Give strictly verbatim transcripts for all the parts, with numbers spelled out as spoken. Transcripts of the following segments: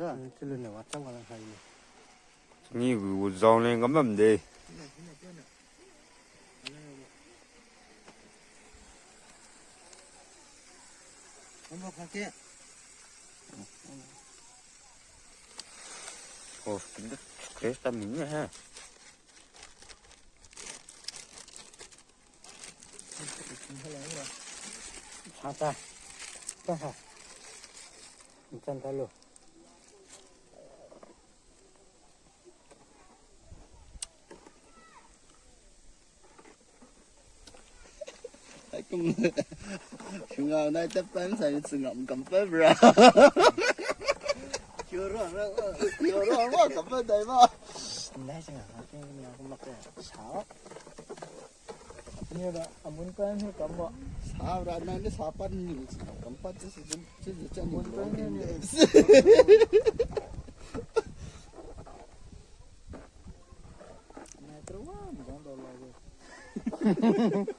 Chilun ne wa chang wala hai. Ni gu zao leng kam bam de. Oh, Krista min ne ha. Sa ta. Ta ha. Chan ta lo. Haikum. Sungau nai tap pan sai sungam kam pa bra. Kioro ra, kioro ra kam pa dai ba. Nai sungam, nai sungam kam pa sa. Ni ra amun pan ni kam ba. Sa ra nai ni sa pan ni kam pa tu si.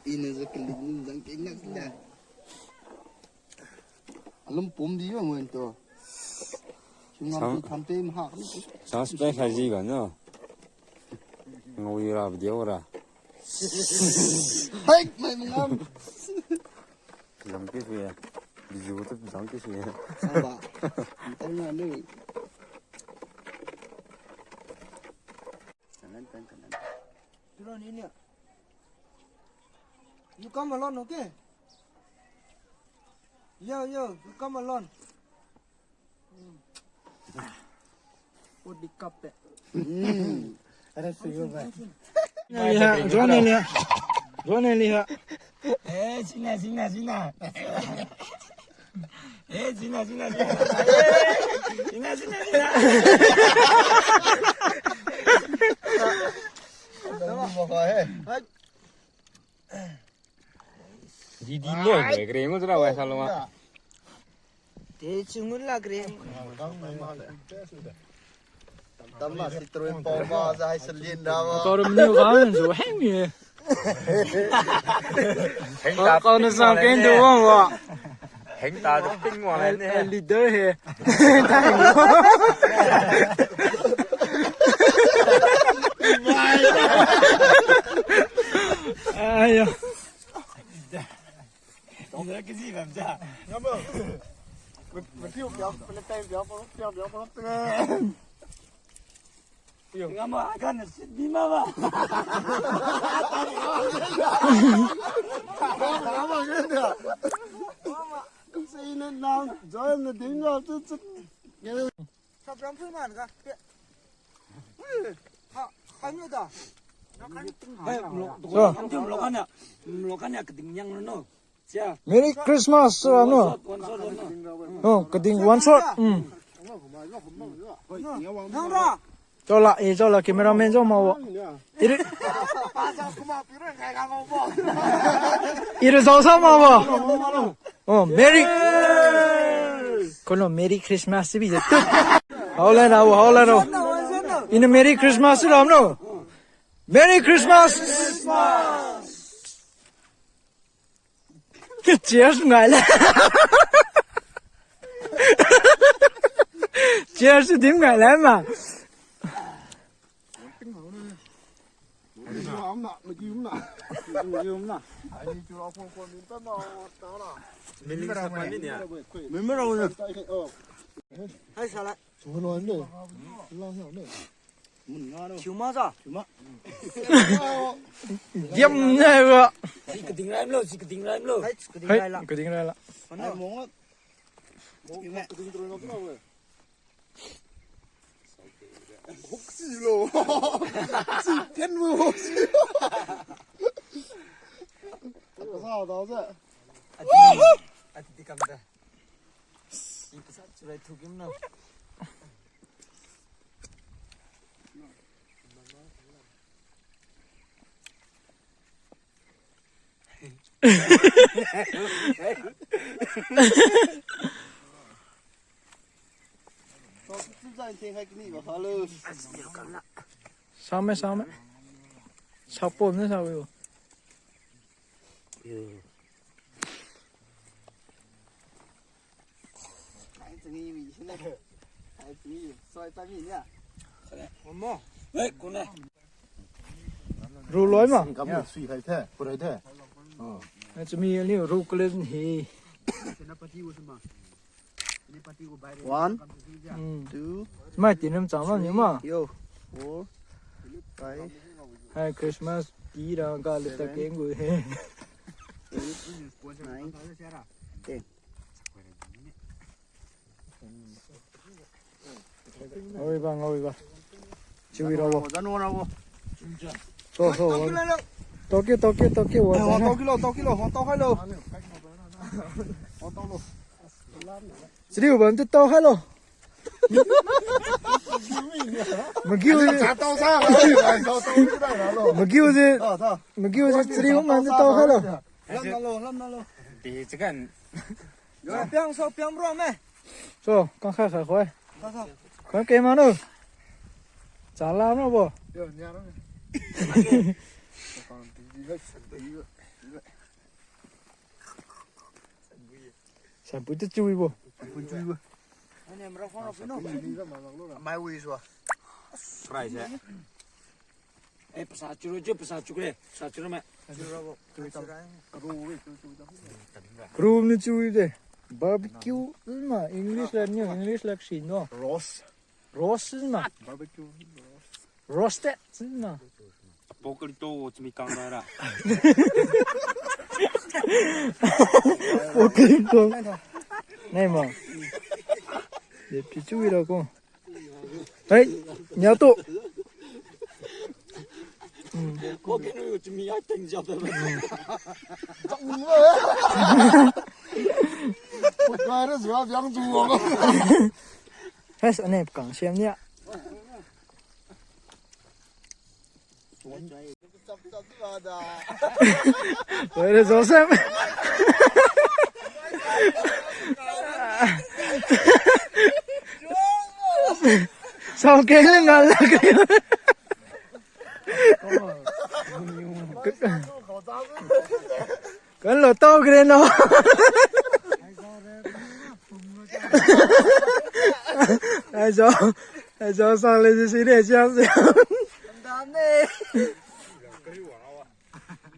Ina je kali ni jang kengak sila. Alum pum di yo nguen to. Sungam tu thampe maha. Sa spek haji ba no. Ngui ra video ra. Hai, mai mangam. Jang ki suye. Biju tu jang ki suye. Saba. Tang na ni. Kanan, kanan, kanan. Turun ini. You come alone, okay? Yo, yo, you come alone. Hmm. Udi kape. Hmm. Ada suyo ba. Lihat, drone lihat. Drone lihat. Eh, sini, sini, sini. Eh, sini, sini, sini. Eh, sini, sini, sini. Di di lo, kering mo sura wai salo ma. Te chungun la kering. Tamma si trui pau ma, zai salin ra ma. Kau ram ni kau zu heng ni. Heng ta kau na sang keng tu wang wa. Heng ta tu ping wang ni. Leader he. Ayo. Ngam bo. Matiu piao, pele tai piao, piao, piao, piao, piao. Ngam bo, akan sit bima ba. Ngam bo, ngam bo. Sina nang, join na ding ga tu tu. Sa ram phui man ga. Ha, khan yo da. Hai, mlo, mlo kan ya, mlo kan ya, mlo kan ya, kading yang no. Sia. Merry Christmas, sir, no? One shot, one shot, no? Oh, kading one shot. Hmm. Nang ra? Chola, eh, chola, cameraman jo mawo. Iri. Iri jo sa mawo. Oh, Merry. Kono Merry Christmas bi je. Hao la rao, hao la rao. Ina Merry Christmas ram no. Merry Christmas. Cheers ngai la. Cheers dim ngai la ma. Hai sala. Thiuma sa. Thiuma. Diam na ba. Si kading rai lo, si kading rai lo. Hai, kading rai la. Hai, kading rai la. Hai, mong la. Mong la, kading rai la. Hoksi lo. Si ken mo hoksi. Sa da sa. Ati, ati kam da. Si kasa churai thukim na. Same, same. Sapo ne sa wi. Ru loi ma. Kam sui khai the, purai the. Oh. Chumi aliu ru kalen hi. One, hmm, two, mai tinam chang la ni ma. Yo, four, five. Hai Christmas tea ra ga le ta keng gu he. Eight, nine, ten. Ngao wi ba, ngao wi ba. Chiu wi ra wo. Zan wo ra wo. So, so. Tokyo, Tokyo, Tokyo, wa. Eh, wa tau kilo, tau kilo, wa tau hai lo. Wa tau lo. Chiriu ban tu tau hai lo. Magiu. Cha tau sa. Magiu je. Magiu je chiriu man tu tau hai lo. Lam na lo, lam na lo. Di chicken. Yo, piang so, piang bro me. So, kang khai khai khoi. Sa, sa. Kang ke ma no. Cha la no bo. Yo, nya ro. Sampu tu chui bo. Sampu chui bo. Mai wi so. Price eh. Eh, pasa churo je, pasa chukre. Pasa churo me. Kru ni chui de. Barbecue, ma, English la ni, English la si no. Roast. Roast ma. Barbecue. Roasted ma. Apokalito chimi kang da ra. Apokalito. Nai ma. Ye pi chui ra ko. Hai, nya tu. Hmm. Has, ane kang siam nia. Where is Joseph? Sao keng le ngal la keng. Kan lo tao kre no. Ai jo, ai jo sang le si de siang siang.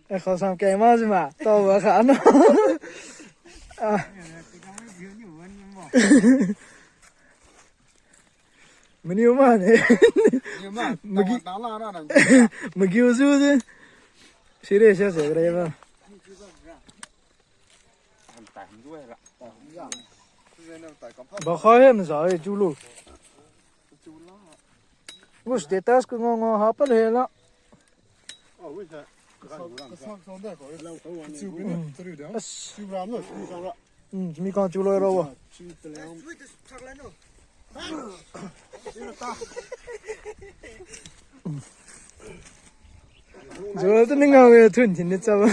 Ai khao sam keng ma si ma, tao ba kha no. Ah. Maniu ma ne. Maniu ma, magi, tang la ra nang. Magiu su de. Serious ya se re ba. Ba kha he ma sa e chu lu. Gu status ko ngo ngo ha pa le la. Hmm, mi kang chu loi ra wa. Jora tu ni ngao e thun thin ni cha ba.